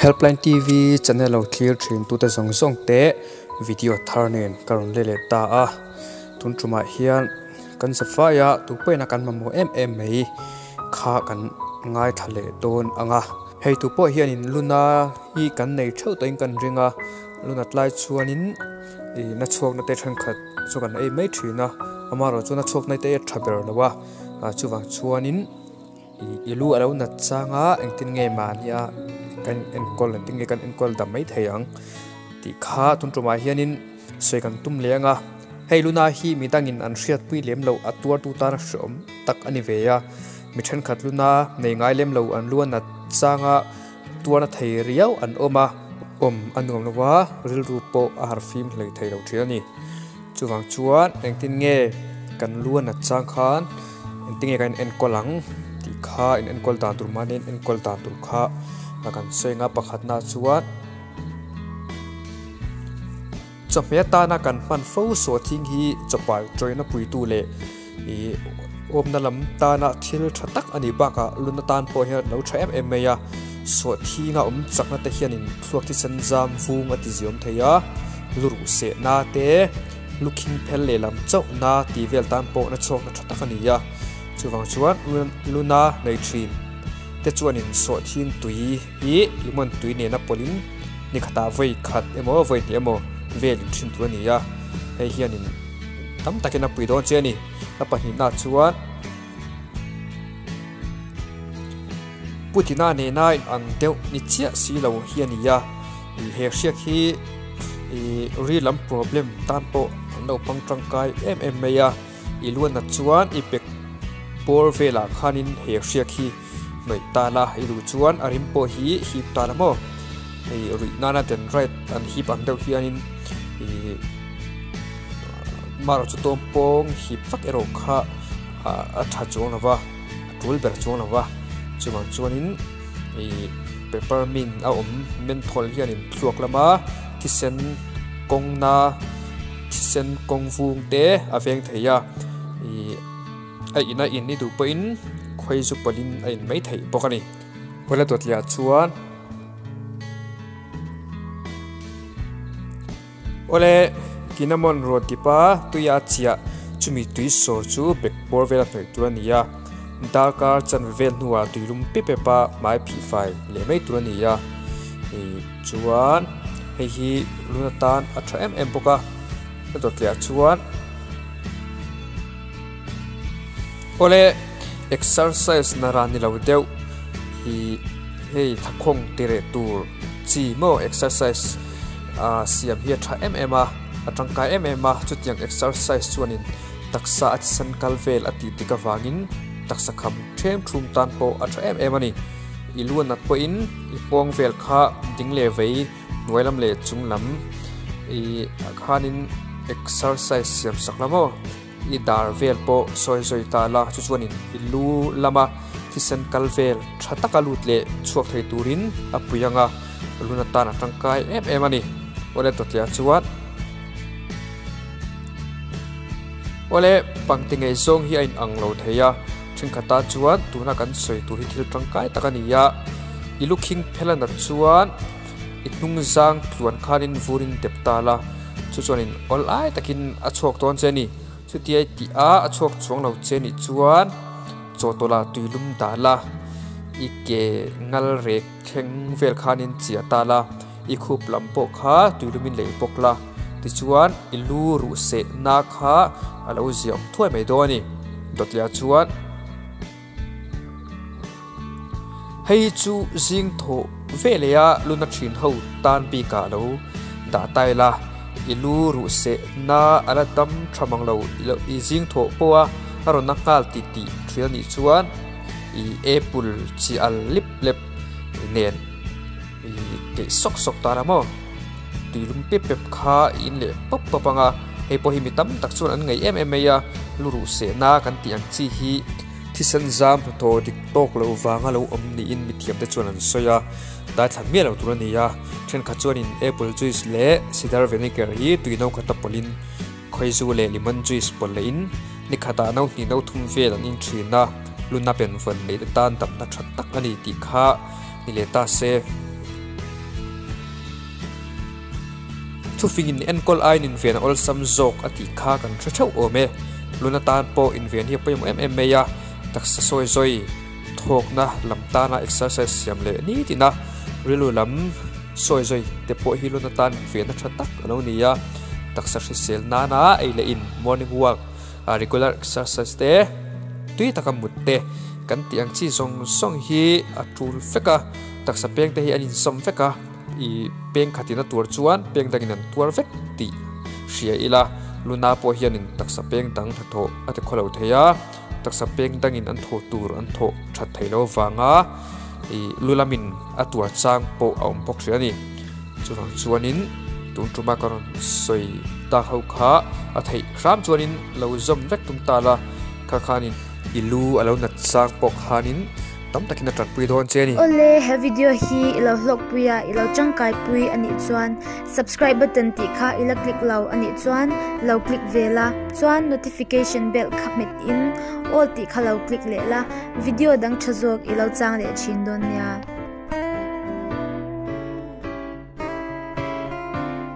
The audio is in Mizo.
Helpline TV channel lo thlir thin tute zawng zawng te video thar nen ka rawn let leh ta a, tun tumah hian kan zafaia tupawhin a kan mamawh em em mai kha kan ngaithla leh dawn ang a. Hei tupawh hianin luna hi kan nei theuh tawhin kan ring a, luna tlai chuanin ih na chhuakna te thenkhat chu kan ei mai thin a, amaherawhchu na chhuakna te a tha ber lo a, chuvang chuanin. I lu a lo nat chang a, engtin nge mahnia kan enkawl engtin nge kan enkawl dam mai thei ang tih kha tun tumah hianin sawi kan tum leh ang a. Hei luna hi mi dangin an hriatpui lem loh a tuartu tan a hreawm tak a ni ve a, mi thenkhat luna nei ngai lem lo an lu a nat chang a tuarna thei riau an awm a, awm a nuam lo a, rilru pawh a harfim hlei thei lo thin a ni. Chuvang chuan engtin nge kan lu a nat chang khan engtin nge kan enkawl ang tih kha in enkawl dan tur mahni in enkawl dan tur kha kan sawi ang a pakhatna chuan chawhmeh atana kan hman fo sawhthing hi chawpai tawina puitu leh ih awmna lam tana thil tha tak a nih bakah lun atan pawh hian a lo tha em em mai a sawhthing a awm chakna te hianin thluak thi sen zam vung a ti ziawm thei a luruh sehna te. Lukhing phel lehlam chauh na tih vel tan pawh na chhuak na tha tak a ni a, chuvang chuan luna nei thin te chuanin sawhthing tui hi lemon tui nena pawlhin ni khatah vawi khat emaw vawi hnih emaw vel in thin tur a ni a, hei hianin tam takin a pui dawn che a ni. A pahnihna chuan Putina nena in ang deuh ni chiah si lo hi a ni a, he hriak hi ih ri lam problem tan pawh an lo hmang tangkai em em mai a, i luanna chuan i bek bawr velah khanin he hriak hi hnawih ta la, i duh chuan a rim pawh hi hip ta la maw, hei ruih nana dendrite an hip ang deuh hianin ih marawh chu tawm pawng hip vak erawh kha a tha chuang lo va a tul ber chuang lo va chuvang chuanin ih peppermint a awm menthol hianin thluak lama thisen kawngna thisen kawng vung te a veng thei a ih a in a in i duh pawhin khawi zu pawlhin a in mai theih bawk a ni. Pawla dawtliah chuan. Awle, Cinnamon rawn tipa tuia chiah chumi tui sawr chu bek bawr vela hnawih tur a ni a, darkar chanve vel hnuah tui lum pep pep a hmai phih fai leh mai tur a ni a, ih chuan hei hi lun atan a tha em em bawk a, a dawtliah chuan awle exercise na ran ni lo deuh ih hei thakhawng ti reh tur chi maw exercise. Ahh siam hi a tha em em a, a tangkai em em a, chutiang exercise chuanin taksa a thisen kal vel a tih dik avangin taksa kham them thum tan pawh a tha em em a ni. I lu a nat pawhin i nghawng vel kha ding leh vei hnuai lam leh chung lam ih khanin exercise siam sak la maw. I dar vel pawh sawi zawi ta la, chu chuanin i lu lama thisen kal vel tha taka lut leh chhuak thei turin a pui ang a, lun atan a tangkai em em a ni. Awle Tawtlia chuan Awle pangti ngei zawng hi a inang lo thei a, thenkhat tan chuan tuna kan sawi tur hi thil tangkai tak a ni a, i lu khing phel a nat chuan i hnung zang tluan khanin vurin dep ta la, Chu chuanin awl ai takin a chhuak dawn che a ni. Chutia i tih a, a chhuak chuang lo che nih chuan chaw tawla tuilum dah la, i ke ngal rek thleng vel khanin chiah ta la, i khup lam pawh kha tuilumin lei bawk la, tichuan i lu ruh sehna kha a lo ziah awm thuai mai dawn a ni. Dawtliah chuan. Hei chu zing thawh veleh a luna thin ho tan bikah lo dah ta ila, i lu ruh seh na a la dam tha mang lo i zing thawh pawh a a rawn na nghal ti tih thin a nih chuan i apple chi al lip lep nen i keih sawk sawk ta la maw tuilum pep pep kha i in leh pawp pawp ang a, hei pawh hi mi tam tak chuan an ngaih em em mai a, lu ruh seh na kan tih ang chi hi. Thisen zam hnathawh dik tawk loh vanga lo awm niin mithiamte chuan an sawi a, daithla miah lo tur a ni a. Thenkhat chuanin apple juice leh cider vinegar hi tui no khata pawlhin khawizu leh lemon juice pawlh lehin ni khatah no hnih no thum vel an in thin a, luna pen vawn neih te tan damna tha tak a ni tih kha ni leh ta se. Thufingin enkawl aiin inven a awlsam zawk a tih kha kan hre theuh awm e. Luna tan pawh inven hi a pawimawh em em mai a, taksa sawi zawi thawkna lam tana exercise siam leh nitin a, rilru lam sawi zawi te pawh hi luna tan invenna tha tak a lo ni a, taksa hrisel nana ei leh in morning walk, regular exercise te, tui taka mut te kan tih ang chi zawng zawng hi a tul vek a, taksa peng te hi an insawm vek a. I peng khatin a tuar chuan peng dangin an tuar vek tih hria ila, Luna pawh hianin taksa peng dang hnathawh a ti khawlo thei a, taksa peng dangin an thawh tur an thawh that thei lo vanga i lu lamin a tuar chang pawh a awm bawk hrih a ni. Chuvang chuanin tun tuma ka rawn sawi tak ho kha a theih hram chuanin lo zawm vek tum ta la, kha khanin i lu a lo nat chang pawh khanin Tam takin a tanpui dawn che a ni. Awle, he video hi i lo hlawkpui a, i lo tangkai pui a nih chuan subscribe button tih kha i la click lo a nih chuan lo click ve la, chuan notification bell kha hmet in all tih kha lo click leh la, video dang tha zawk i lo chang leh thin dawn nia.